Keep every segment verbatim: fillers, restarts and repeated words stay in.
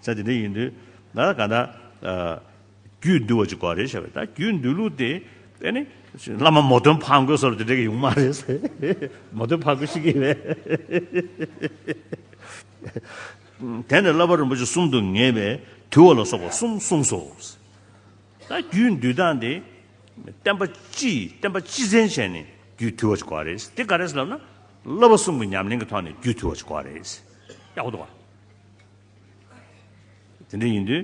ས་དེ་འདྲ་ཡིན་དུས་ད་ག་ད་རྒྱུད་འདུལ་བ་ཅིག་དགོས་རེད་བྱ་བས། ད་རྒྱུད་འདུལ་ལུགས་དེ་ཨེ་ནི་བླ་མ་མོ་གདོན་ཕག་མགོ་སོགས་དེ་འདྲ་གི་ཡོང་མ་རེད། མོ་གདོན་ཕག་མགོ་ཤི་གི་རེད། དེ་ནས་བསླབ་པ་རིན་པོ་ཆེ་གསུམ་དུ་ངེས་པས་དུལ་བ་ལ་སོགས་པ་གསུམ་གསུངས་སོ། ད་རྒྱུད་འདུལ་སྟངས་དེ་བསྟན་པ་སྤྱི་བསྟན་པ་སྤྱི་མཚན་བྱས་ནས་རྒྱུད་དུལ་བ་ཞིག་དགོས་རེད། དེ་ག་རེ་ཟེར་ལབ་ན་བསླབ་པ་གསུམ་གྱི་ཉམས་ལེན་གྱི་ཐོག་ནས་རྒྱུད་དུལ་བ་ཞིག་དགོས་རེད། ཡག་པོ་འདུག་བ། དེ་འདྲ་ཡིན་དུས་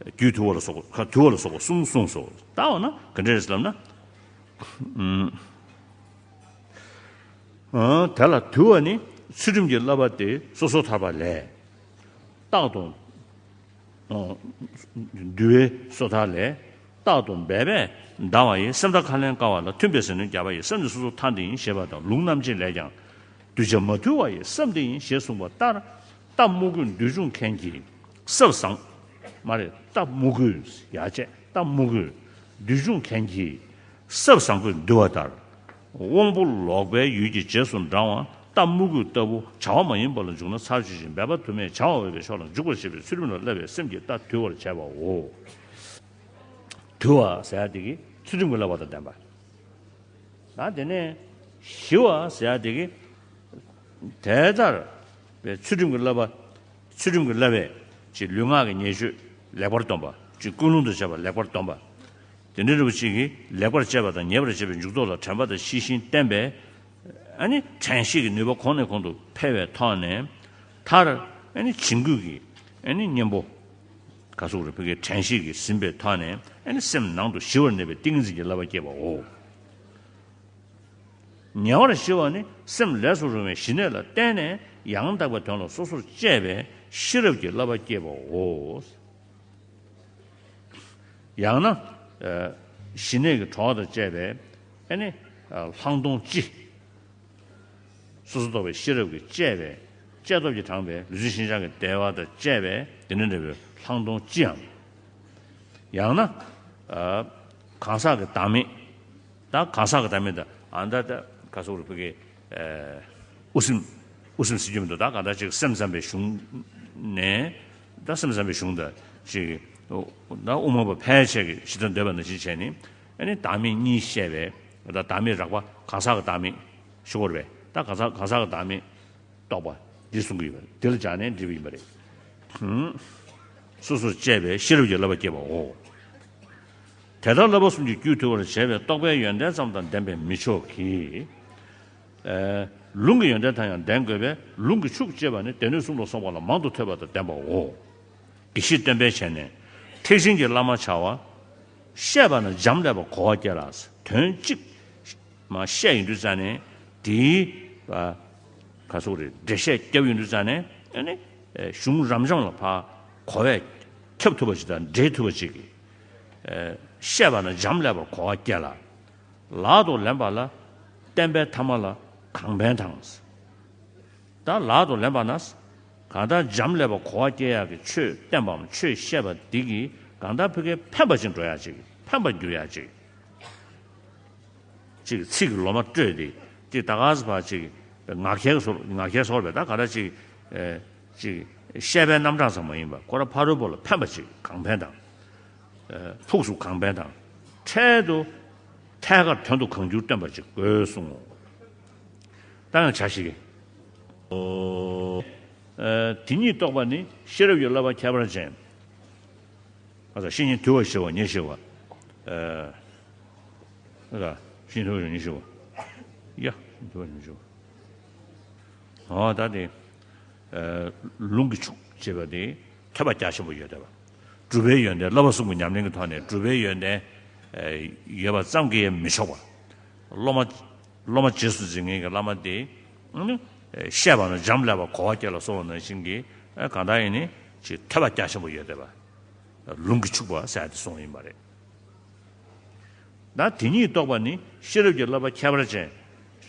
རྒྱུད་དུལ་བ་ལ་སོགས་པ་དུལ་བ་ལ་སོགས་པ་གསུམ་གསུངས་སོ། ད་འོ་ན་ག་འདྲ་རེད་ཟེར་ལབ་ན། དེ་ལ་དུལ་བ་ནི་ཚུལ་ཁྲིམས་ཀྱི་བསླབ་པ་སྟེ་སོ་སོར་ཐར་པ་ལས། རྟག་ཏུ་འདུལ་བའི་སོ་ཐར་ལས། རྟག་ཏུ་འབད་པས་འདའ་བ་ཡི། སེམས་ཐག་ཁ་ལན་བཀལ་བ་ལ། མཐུན་པའི་ཟས་ནོར་བརྒྱབ་པ་ཡི། སེམས་ནི་སོ་སོར་ཐར་འདི་ཡིན་ཞེས་པ་དང་། ལུང་རྣམ་འབྱེད་ལས་ཀྱང་། གདུལ་བྱ་མ་དུལ་བ་ཡི། སེམས་འདི་ཡིན་ཞེས་གསུངས་པ་ལྟར། རྟ་རྨུ་རྒོད་འདུལ་སྦྱོང་མཁན་གྱིས་སྲབ་བཟང་། མ་རེད། རྟ་རྨུ་རྒོད་ཡ་བྱས། རྟ་རྨུ་རྒོད་འདུལ་སྦྱོང་མཁན་གྱིས་སྲབ་བཟང་པོས་འདུལ་བ་ལྟར། དབང་པོ་ལོག་པའི་ཡུལ་གྱི་རྗེས་སུ་འབྲང་བ་རྟ་རྨུ་རྒོད་ལྟ་བུ་བྱ་བ་མ་ཡིན་པ་ལ་འཇུག་ན་ཚར་གཅོད་ཅིང་འབད་པ་དུ་མས་བྱ་བ་འོས་པའི་ཕྱོགས་ལ་འཇུག་པར་བྱེད་པའི་ཚུལ་ཁྲིམས་ལ་བསླབ་པའི་སེམས་ཀྱིས་རྟ་དུལ་བར་བྱེད་པའོ། དུལ་བ་ཟེར་ཡ་དེ་གིས་ཚུལ་ཁྲིམས་ཀྱི་བསླབ་པ་དང་ལྡན་པ། ད་དེ་ནས་ཞི་བ་ཟེར་ཡ་དེ་གིས་དེ་ལྟར་པའི་ཚུལ་ཁྲིམས་ཀྱི་བསླབ་པ། ཚུལ་ཁྲིམས་ཀྱི་བསླབ་པས་ཅིག་ལུས་ངག་གི་ཉེས་སྤྱོད་ལེགས་པར་སྡོམ་པ། ཅིག་ཀུན་སློང་དང་བཅས་པ་ལེགས་པར་སྡོམ་པ། དེ་འདྲ་འདྲ་བོ་ཅིག་གིས་ལེགས་པར་སྤྱད་པ་དང་ཉེས་པར་སྤྱད་པའི་འཇུག་ལྡོག་ལ་དྲན་པ་དང་ཤེས་བཞིན་བསྟེན་པས། ཨ་ནི་དྲན་ཤེས་ཀྱི་ནུས་པ་གོང་ནས་གོང་དུ་འཕེལ་བའི་ཐོག་ནས། མཐར་ཨ་ནི་བྱིང་རྒོད་ཀྱི་ཨ་ནི་གཉེན་པོ། ག་སོགས་རེ་ཕ་གིའི་དྲན་ཤེས་ཀྱིས་ཟིན་པའི་ཐོག་ནས་ཨ་ནི་སེམས་ནང་དུ་ཞི་བར་གནས་པའི་ཏིང་འཛིན་གྱི་བསླབ་པ་སྐྱེས་པའོ། ཉེ་བར་ཞི་བ་ནི་སེམས་ལས་སུ་རུང་བའི་ཞི་གནས་ལ་བརྟེན་ནས་ཡང་དག་པའི་དོན་ལ་སོ་སོར་དཔྱད་པའི་ཤེས་རབ་ཀྱི་བསླབ་པ་སྐྱེས་པའོ། ཡང་ན། ཨ། ཞི་གནས་ཀྱི་གྲོགས་དང་བཅས་པའི་ཨ་ནི་ཨ་ལྷག་མཐོང་སྤྱི། སོ་སོར་རྟོག་པའི་ཤེས་རབ་ཀྱིས་དཔྱད་པའི་དཔྱད་སྟོབས་ཀྱིས་དྲངས་པའི་ལུས་འཛིན་ཤིན་སྦྱངས་ཀྱི་བདེ་བ་དང་བཅས་པའི་དེ་འདྲ་འདྲ་བའི་ལྷག་མཐོང་སྤྱིའམ། ཡང་ན། ཨ། གང་ཟག་གི་བདག་མེད། ད་གང་ཟག་གི་བདག་མེད་དང་ཨ་ད་ད་ག་སོགས་རེ་ཕ་གི། ཨ། དབུ་སེམས། དབུ་སེམས་ཟེར་རྒྱུ་མི་འདུག་ད་གང་ལྟར་ཅིག་སེམས་ཙམ་པའི་གཞུང་ནས། ད་སེམས་ཙམ་པའི་གཞུང་དང་ཅིག་ད་དབུ་མ་པ་ཕལ་ཆེར་གྱིས་ཇི་ལྟར་འདོད་པ་ནང་བཞིན་བྱས་ནས་ཨ་ནི་བདག་མེད་གཉིས་བཤད་པའི། ད་བདག་མེད་རགས་པ་གང་ཟག་གི་བདག་མེད་ཞུ་དགོས་རེད་པས། ད་གང་ཟག་གང་ཟག་གི་བདག་མེད་རྟོགས་པ་འདི་གསུང་གི་ཡོད་པ་རེད། འདི་ལ་སྦྱར་ནས་འབྲི་བ་ཡིན་པ་རེད། སོ་སོར་དཔྱད་པའི་ཤེས་རབ་ཀྱི་བསླབ་པ་སྐྱེས་པའོ། དེ་ལྟར་བསླབ་པ་གསུམ་གྱིས་རྒྱུད་དུལ་བར་བྱེད་པའི་རྟོགས་པའི་ཡོན་ཏན་ཙམ་དང་ལྡན་པས་མི་ཆོག་གི། ཨ། ལུང་གི་ཡོན་ཏན་དང་ཡང་ལྡན་དགོས་པས། ལུང་གི་ཕྱུག་ཅེས་པ་ནི་སྡེ་སྣོད་གསུམ་ལ་སོགས་པ་ལ་མང་དུ་ཐོས་པ་དང་ལྡན་པའོ། དགེ་བཤེས་སྟོན་པའི་ཞལ་ནས། ཐེག་ཆེན་གྱི་བླ་མ་བྱ་བ། བཤད་པ་ན་འབྱམས་ཀླས་པར་གོ་བ་སྐྱེ་ལ། དོན་གཅིག་མ་བཤད་ཡོང་དུས་ཙ་ནས་དེའི། ཨ། ག་སོགས་རེ་འགྲེལ་བཤད་བརྒྱབ་ཡོང་དུས་ཙ་ནས་ཨ་ནི་གཞུང་རབ་འབྱམས་ལ་ཕར་གོ་བས་ཁྱབ་ཐུབ་པ་ཞིག་དང་འགྲེལ་ཐུབ་པ་ཞིག་གིས། ཨ། བཤད་པ་ན་འབྱམས་ཀླས་པར་གོ་བ་སྐྱེ་ལ། ལག་ཏུ་ལེན་པ་ལ་བསྟན་པའི་ཐ་མ་ལ་གང་ཕན་དང་། ད་ལག་ཏུ་ལེན་པ་ན། གང་ལྟར་འབྱམས་ཀླས་པར་གོ་བ་སྐྱེ་ཡག་གི་ཆོས་བསྟན་པའམ་ཆོས་བཤད་པ་འདི་གིས་གང་ལྟར་ཕ་གིར་ཕན་པ་ཅིག་འགྲོ་ཡག་ཅིག་ཕན་པར་འགྱུར་ཡག་ཅིག་ཅིག་ཚིག་གི་ལོ་མ་སྤྲོད་དེ་ཅིག་ད་ག་ས་ཕར་ཅིག་ངག་འཁྱལ་བཟོ། ངག་འཁྱལ་བཟོ་བས་ད་ག་ད་ཅིག་ཨེ། ཅིག་བཤད་པའི་རྣམ་གྲངས་ཙམ་མ་ཡིན་པར་ཁོ་རང་ཕ་རོལ་པོ་ལ་ཕན་པ་ཅིག་གང་ཕན་དང་། ཨེ། ཕུགས་སུ་གང་ཕན་དང་། འཕྲལ་དུ་ཐད་ཀར་དོན་དུ་གང་འགྱུར་སྟོན་པ་ཅིག་དགོས་གསུངས། ད་ཡང་བྱ་ཞིག་ཨོ། ཨེ། དེ་ཉིད་རྟོགས་པ་ནི་ཤེས་རབ་ཀྱི་བསླབ་པ་ཁྱད་པར་ཅན། ཨ་ཙ། བཤེས་གཉེན་དུལ་བ་ཞི་བ་ཉེར་ཞི་བ། ཨ་ཙ། བཤེས་གཉེན་དུལ་བ་ཉེར་ཞི་བ། ཡ། བཤེས་གཉེན་དུལ་བ་ཉེར་ཞི་བ། ཨོ་ད་དེ། ཨ། ལུང་གི་ཕྱུག་ཅེས་པ་དེ་ཐོས་པ་རྒྱ་ཆེན་པོ་ཡོད་བསྡད་པ། སྒྲུབ་པའི་ཡོན་ཏན། བསླབ་པ་གསུམ་གྱི་ཉམས་ལེན་གྱི་ཐོག་ནས་སྒྲུབ་པའི་ཡོན་ཏན་ཡོད་པ་ཙམ་གྱིས་མི་ཆོག་པ། སློབ་མ། སློབ་མ་རྗེས་སུ་འཛིན་མཁན་གྱི་བླ་མ་དེ། བཤད་པ་ན་འབྱམས་ཀླས་པར་གོ་བ་སྐྱེ་ལ་སོགས་པ་ནང་བཞིན་གྱི་གང་ལྟར་ཡིན་ནི་ཅིག་ཐོས་པ་རྒྱ་ཆེན་པོ་ཡོད་བསྡད་པ། ལུང་གིས་ཕྱུག་པ་ཟེར་ཡ་དེ་གསུངས་ཡིན་པ་རེད། ད་དེ་ཉིད་རྟོགས་པ་ནི་ཤེས་རབ་ཀྱི་བསླབ་པ་ཁྱད་པར་ཅན།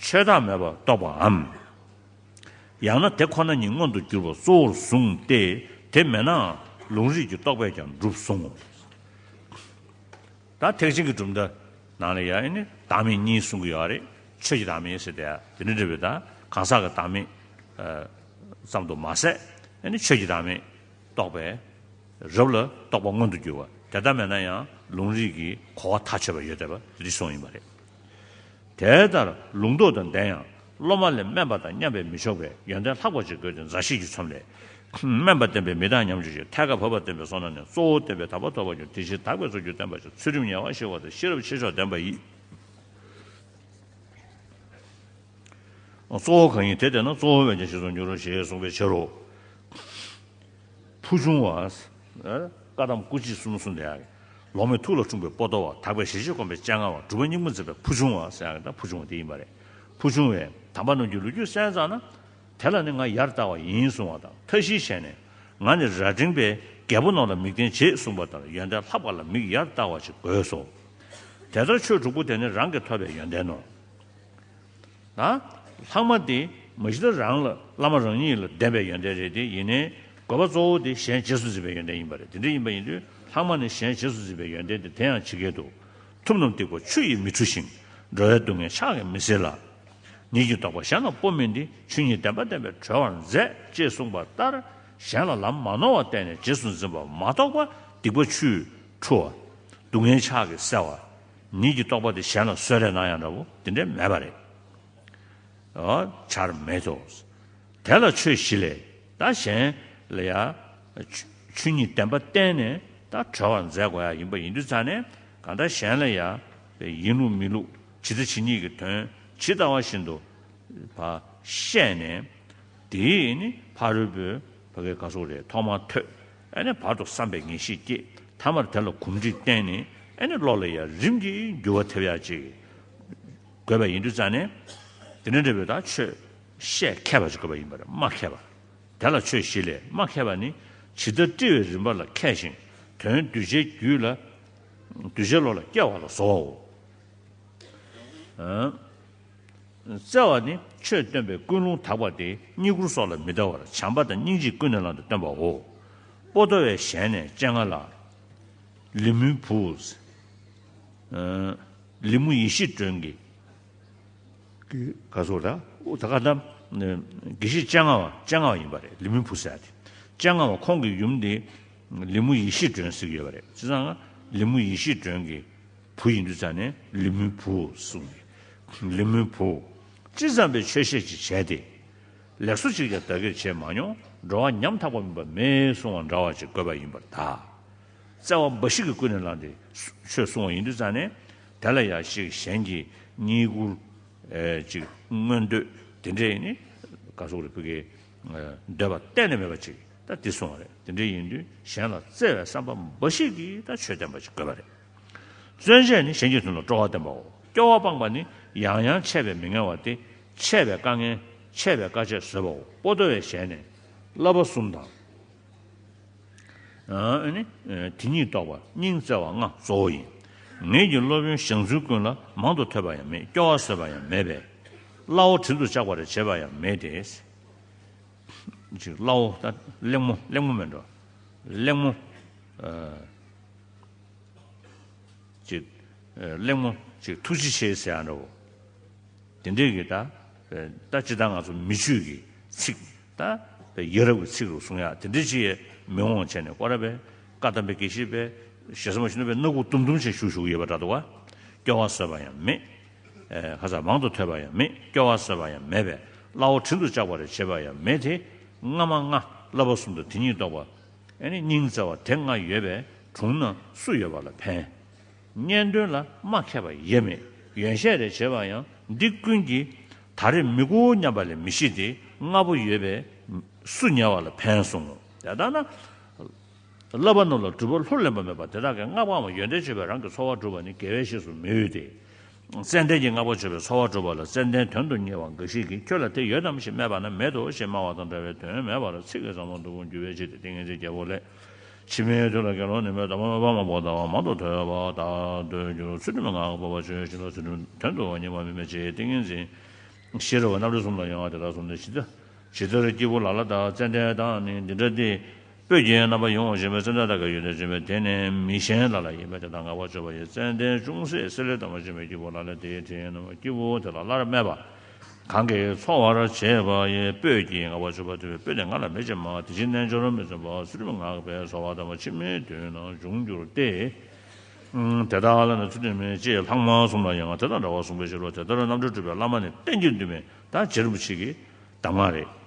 ཆོས་བདག་མེད་པར་རྟོགས་པའམ། ཡང་ན་དེ་ཁོ་ན་ཉིད་མངོན་དུ་གྱུར་པ་གཙོ་བོར་བཟུང་སྟེ། དེ་མེད་ནའང་ལུང་རིགས་ཀྱི་རྟོག་པས་ཀྱང་འགྲུབ་གསུངས། ད་ཐེག་ཆེན་གྱི་གྲུབ་མཐའ་ནང་ལ་ཡང་ཨ་ནི་བདག་མེད་གཉིས་གསུང་གི་ཡོད་རེད། ཆོས་ཀྱི་བདག་མེད་ཟེར་དེ་ཡང་དེ་འདྲ་འདྲ་བའི་ད་གང་ཟག་གི་བདག་མེད་ཙམ་དུ་མ་ཟད་ཨ་ནི་ཆོས་ཀྱི་བདག་མེད། རྟོགས་པས། རབ་ལ་རྟོགས་པ་མངོན་དུ་གྱུར་པ། དེ་ལྟ་མེད་ན་ཡང་ལུང་རིགས་ཀྱི་གོ་བ་ཐག་ཆོད་པ་ཡོད་བསྡད་པ་འདི་གསུངས་ཡིན་པ་རེད། དེ་ལྟར་ལུང་རྟོགས་དང་ལྡན་ཡང་སློབ་མ་ལས་དམན་པ་དང་མཉམ་པས་མི་ཆོག་པས་ཡོན་ཏན་ལྷག་པ་ཅིག་དགོས་ཏེ། མཛའ་བཤེས་ཀྱི་ཚོམས་ལས། དམན་པ་བསྟན་པས་མི་རྟག་ཉམས་བཅོས་ཤིང་། ཐད་ཀར་བབ་པ་བསྟན་པས་བསོད་ནམས་ཉམས། གཙོ་བོ་བསྟན་པས་དམ་པ་ཐོབ་པར་འགྱུར། དེ་ཕྱིར་དག་པའི་སོ་རྒྱུན་བསྟན་པ་ཞིག་ཚུལ་ཁྲིམས་ཉེ་བར་ཞི་བ་དང་ཤེས་རབ་ཆེ་མཆོག་ལྡན་པ་ཡིས། གཙོ་བོ་གང་ཡིན་དེ་བསྟན་ན། གཙོ་བོ་བས་ཀྱང་ཞེས་སུ་འགྱུར་རོ་ཞེས་གསུངས་པའི་ཕྱིར་རོ། ཕུལ་བྱུང་བ། བཀའ་གདམས་སྐུ་མཆེད་གསུམ་གསུངས་དེ་ཡང་། ལོག་མེད་ཐུགས་ལ་འཁྲུངས་པའི་པོ་ཏོ་བ། དག་པའི་ཞལ་བཞེས་བསྒོམ་པའི་སྤྱན་སྔ་བ། སྒྲུབ་པ་སྙིང་པོ་མཛད་པའི་ཕུལ་བྱུང་བ་ཟེར་ཡང་ད་ཕུལ་བྱུང་བ་དེ་ཡིན་པ་རེད། ཕུལ་བྱུང་བས་དམ་པ་རྣམས་ཀྱི་ལོ་རྒྱུས་གསན་ཙམ་ན། དེ་ལ་ནི་ང་ཡར་ལྟ་བ་ཡིན་གསུང་བ་དང་། མཐའ་བཞིའི་ཞལ་ནས། ང་ནི་རྭ་སྒྲེང་པའི་རྒྱལ་པོ་རྣམས་ལ་མིག་བསྟན་བྱེད་གསུངས་པ་ལྟར་ཡོན་ཏན་ལྷག་པ་ལ་མིག་ཡར་ལྟ་བ་ཞིག་དགོས་སོ། དེ་ལྟར་ཆོས་དྲུག་པོ་དེ་ནི་རང་གིས་ཐོབ་པའི་ཡོན་ཏན་ནོ། ད་ལྷག་མ་དེ་མ་གཞི་ད་རང་ལ་བླ་མ་རང་ཉིད་ལ་ལྡན་པའི་ཡོན་ཏན་རེད་དེ། ཡིན་ནའི་དགོས་པ་གཙོ་བོ་དེ་གཞན་རྗེས་སུ་འཛིན་པའི་ཡོན་ཏན་ཡིན་པ་རེད། དེ་འདྲ་ཡིན་པ་ཡིན་དུས་ལྷག་མ་ནི་གཞན་རྗེས་སུ་འཛིན་པའི་ཡོན་ཏན་དེ་དེ་ཡང་ཇི་སྐད་དུ། ཐུབ་རྣམས་སྡིག་པ་ཆུ་ཡིས་མི་འཁྲུ་ཞིང་། འགྲོ་བའི་སྡུག་བསྔལ་ཕྱག་གིས་མི་སེལ་ལ། ཉིད་ཀྱི་རྟོགས་པ་གཞན་ལ་སྤོ་མིན་ཏེ། ཆོས་ཉིད་བདེན་པ་བསྟན་པས་གྲོལ་བར་མཛད་ཅེས་གསུངས་པ་ལྟར། གཞན་ལ་ལམ་མ་ནོར་བར་བསྟན་ནས་རྗེས་སུ་འཛིན་པ་མ་གཏོགས་པ་སྡིག་པ་ཆུས་འཁྲུ་བ། སྡུག་བསྔལ་ཕྱག་གིས་སེལ་བ། ཉིད་ཀྱི་རྟོགས་པ་དེ་གཞན་ལ་གསོལ་རས་གནང་ཡང་འདྲ་བོ་དེ་འདྲ་མེད་པ་རེད། འོ། བྱར་མེད་དོ། དེ་ལ་ཆོས་བཞི་ལས། ད་གཞན་ལ་ཡ། ཆོས་ཆོས་ཉིད་བདེན་པ་བསྟན་ནས་ད་གྲོལ་བར་མཛད་དགོས་ཡ་ཡིན་པ་ཡིན་དུས་ཙང་ནས། གང་ལྟར་གཞན་ལ་ཡ། ཡིན་ལུགས་མིན་ལུགས་ཇི་ལྟ་ཇི་སྙེད་ཀྱི་དོན་ཇི་ལྟ་བ་བཞིན་དུ་བ་བཤད་ནས། དེས་ནི་ཕ་རོལ་པོའི་ཕ་གའི་ག་སོགས་རེད་ཐོག་མར་ཐོས། ཨ་ནི་བར་དུ་བསམ་པའི་ངེས་ཤེས་སྐྱེས། ཐ་མར་དེ་ལ་གོམས་འདྲིས་བསྟེན་ནས། ཨ་ནི་བློ་ལ་ཡ་རིམ་གྱིས་འགྱུར་བ་ཐེབས་ཡ་ཅིག་དགོས་པ་ཡིན་དུས་ཙང་ནས། དེ་འདྲ་འདྲ་བའི་ད་ཆོས་བཤད་མཁས་པ་ཅིག་དགོས་པ་ཡིན་པ་རེད། སྨྲ་མཁས་པ། དེ་ལ་ཆོས་བཞི་ལས། སྨྲ་མཁས་པ་ནི་ཇི་ལྟར་དཀྲི་བའི་རིམ་པ་ལ་མཁས་ཤིང་། དོན་གདུལ་བྱའི་རྒྱུད་ལ། གདུལ་བྱའི་བློ་ལ་སྐྱེ་བ་ལ་བཟོའོ། བརྩེ་བ་ནི་ཆོས་སྟོན་པའི་ཀུན་སློང་དག་པ་སྟེ། རྙེད་བཀུར་སོགས་ལ་མི་ལྟ་བར་བྱམས་པ་དང་སྙིང་རྗེས་ཀུན་ནས་བསླངས་ཏེ་སྟོན་པའོ། པོ་ཏོ་བའི་ཞལ་ནས་སྤྱན་སྔ་ལ། ལི་མུའི་བུ། ལི་མུ་ཡེ་ཤེས་སྒྲོན་གྱི། ག་སོགས་ད། ད་ག་ད། དགེ་བཤེས་སྤྱན་སྔ་བ་སྤྱན་སྔ་བ་ཡིན་པ་རེད། ལི་མུའི་བུ་ཟེར་ཡ་དེ། སྤྱན་སྔ་བ་ཁོང་གི་ཡུམ་དེ་ལི་མུ་ཡེ་ཤེས་སྒྲོན་ཟེར་གྱི་ཡོད་པ་རེད། བྱས་ཙང་ལི་མུ་ཡེ་ཤེས་སྒྲོན་གྱི་བུ་ཡིན་དུས་ཙང་ནས་ལི་མུའི་བུ་གསུངས་ནས། ལི་མུའི་བུ། ཅི་བསམ་པའི་ཆོས་བཤད་ཅིག་བྱས་ཏེ། ལེགས་སོ་ཅིག་ཀྱང་བདག་གིར་བྱས་མ་མྱོང་། འགྲོ་བ་ཉམ་ཐག་པ་མིན་པ་མེད་གསུང་བ་འདྲ་བ་ཅིག་དགོས་པ་ཡིན་པར་གདའ། བརྩེ་བ་འབའ་ཞིག་གིས་ཀུན་ནས་བསླངས་ཏེ་ཆོས་གསུང་བ་ཡིན་དུས་ཙང་ནས། དེ་ལ་ཡ་ཞིག་གཞན་གྱི་རྙེད་བཀུར། ཨེ། ཅིག་མངོན་འདོད་དེ་འདྲའི་ནི། ག་སོགས་རེད། ཕ་གིའི་འདོད་པ་གཏན་ནས་མེད་པ་ཅིག་ད་དེ་གསུང་བ་རེད། དེ་འདྲའི་ཡིན་དུས་གཞན་ལ་བརྩེ་བའི་བསམ་པ་འབའ་ཞིག་གིས་ད་ཆོས་བསྟན་པ་ཅིག་དགོས་པ་རེད། བརྩོན་བཅས་ནི་གཞན་གྱི་དོན་ལ་སྤྲོ་བ་བསྟན་པའོ། སྐྱོ་བ་སྤངས་པ་ནི་ཡང་ཡང་འཆད་པས་མི་ངལ་བ་སྟེ། འཆད་པའི་དཀའ་ངལ་འཆད་པའི་དཀའ་སྤྱད་བཟོད་པའོ། པོ་ཏོ་བའི་ཞལ་ནས་བསླབ་པ་གསུམ་དང་། ཨ་ནི། དེ་ཉིད་རྟོགས་པ་སྙིང་བརྩེ་བ་ལྔ་གཙོ་བོ་ཡིན། ངེད་ཀྱི་སློབ་དཔོན་ཞང་བཙུན་ཀུན་ལ་མང་དུ་ཐོས་པ་ཡང་མེད། སྐྱོ་བ་བཟོད་པ་ཡང་མེད་པས། སླ་བོ་དྲིན་དུ་བཅག་པར་བྱེད་པ་ཡང་མེད་དེ། ཅིག་སླ་བོ་ད་གླེང་མོ་གླེང་མོ་མེད་འགྲོ། གླེང་མོ། ཨ། ཅིག་ཨ། གླེང་མོ་ཅིག་ཐུགས་རྗེ་ཆེ་ཟེར་ཡ་འདྲ་བོ། དེ་འདྲས་ཀྱི་ད། ཨ། ད་ཅི་ལྟར་ང་ཚོ་མི་ཆོས་ཀྱི་ཚིག་ད་ཡ་རབས་ཀྱི་ཚིག་རུ་གསུང་ཡ་དེ་འདྲས་ཅིག་མི་འོང་བྱས་ནས། སྐོར་ར་པའི་བཀའ་གདམས་པའི་དགེ་བཤེས་པའི་ཞེ་ས་མ་ཞུ་ན་པའི་སྣ་ཁུག་དུམ་དུམ་ཅིག་བཞུགས་བཞུགས་ཡོད་པ་འདྲ་འདུག་བ། སྐྱོ་བ་བཟོད་པ་ཡང་མེད། ཨ། ཁ་ས་མང་དུ་ཐོས་པ་ཡང་མེད། སྐྱོ་བ་བཟོད་པ་ཡང་མེད་པས། སླ་བོ་དྲིན་དུ་བཅག་པར་བྱེད་པ་ཡང་མེད་དེ། སྔ་མ་ལྔ་བསླབ་པ་གསུམ་དང་དེ་ཉིད་རྟོགས་པ། ཨ་ནི་སྙིང་བརྩེ་བ་དེ་ལྔ་ཡོད་པའི་དྲུང་ན་སུ་ཡོད་པ་ལ་ཕན། གཉེན་དོན་ལ་སྨྲ་མཁས་པ་ཡེ་མེད། ཡོན་བཤད་རེ་བྱེད་པ་ཡང་འདི་ཀུན་གྱིས། ད་རེས་མི་དགོས་སྙམ་པ་ལས་མི་ཤེས་ཏེ། ལྔ་པོ་ཡོད་པས་སུ་ཉལ་བ་ལ་ཕན་གསུངས་ངོ་། དེ་ལྟ་ན། བསླབ་པ་རྣམས་ལ་གྲུབ་པ་ལྷུར་ལེན་པ་མེད་པ་དེ་དག་གིས་སྔགས་སྤངས་པ་ཡོན་ཏན་སྤྱོད་པའི་རང་གི་འཚོ་བ་སྒྲུབ་པ་ནི་དགེ་བའི་བཤེས་སུ་མི་འོས་ཏེ། ཙན་དན་གྱི་སྔགས་པ་སྤྱོད་པའི་འཚོ་བ་སྒྲུབ་པ་ལ་ཙན་དན་དོན་དུ་གཉེར་བ་འགའ་ཞིག་གིས། ཁྱོད་ལ་དེ་ཡོད་དམ་ཞེས་སྨྲས་པ་ན། མེད་དོ་ཞེས་སྨྲ་བ་དང་འདྲ་བའི་དོན་མེད་པར་ཚིག་གི་ཟབ་མོ་སྡུག་པོ་འགྱུར་བའི་ཕྱིར་ཏེ། ཏིང་ངེ་འཛིན་རྒྱལ་པོ་ལས། ཕྱི་མའི་དུས་ལ་དགེ་སློང་ནི་མེད། དམ་པ་མ་སྤངས་པ་ལྟ་བ་མང་དུ་ཐོས་པ་དག་ཏུ་འགྱུར། ཚུལ་ཁྲིམས་ངག་གི་སྤོབས་པ་ཆོས་བཞིན་དུ། ཚུལ་ཁྲིམས་དོན་དུ་གཉེར་བ་མི་སྨྲ་ཅེས། ཏིང་ངེ་འཛིན་ཤེས་རབ་རྣམ་འགྲེལ་གསུམ་ལ་ཡང་དེ་དག་གསུངས་ཏེ། ཇི་ལྟར། ཇི་ལྟར་སྐྱེས་བུ་ལ་ལ་དང་ཙན་དན་དང་ནི་འདི་འདྲ་སྟེ། སྤོས་ཀྱི་རྣམ་པ་ཡོངས་བཞེས་པའི་ཙན་དན་དག་གི་ཡོན་ཏན་ཅན་པས། དེ་ནི་མི་གཞན་ལ་ལ་ཡིན་པས་དེ་དག་བསྔགས་པར་བརྗོད་པ་ཡིན། ཙན་དན་ཅུང་ཟད་བསིལ་ལེ་དམ་པ་ཅན་པའི་སྐྱེས་བུ་ལ་ལས་དེའི་དྲི་ཡི་རྣམ་པ་སྐྱེས་བུ་དེ་ལ་སླར་སྨྲས་པ། གང་གིས་འཚོ་བར་བྱེད་པ་ཡི། སྤོས་ཀྱི་ངག་པ་སྤྱོད་པ་དུལ་བའི་སྤོས་ནི་ང་ལ་མེད་ཅེས་སྨྲ། དེ་བཞིན་རྣལ་འབྱོར་མི་བརྫུན་པ། ཚུལ་ཁྲིམས་ངག་པའི་འཚོ་བ་དམ་པ། ཕྱི་མའི་དུས་ན་འབྱུང་འགྱུར་ཏེ། ཨང་། དེ་དག་ལ་ནི་ཚུལ་ཁྲིམས་མེད་ཅེས་ལྷག་མ་གསུངས་ལ་ཡང་དེ་དང་འདྲ་བར་གསུངས་པའི་ཕྱིར་རོ། དེ་ལྟར་རྣམ་གྲོལ་སྒྲུབ་པའི་བླ་མ་ནི་གཏན་གྱི་འདུན་མའི་ད་རྗེ་རིན་པོ་ཆེ་གི་གདམས་ངག་རེད།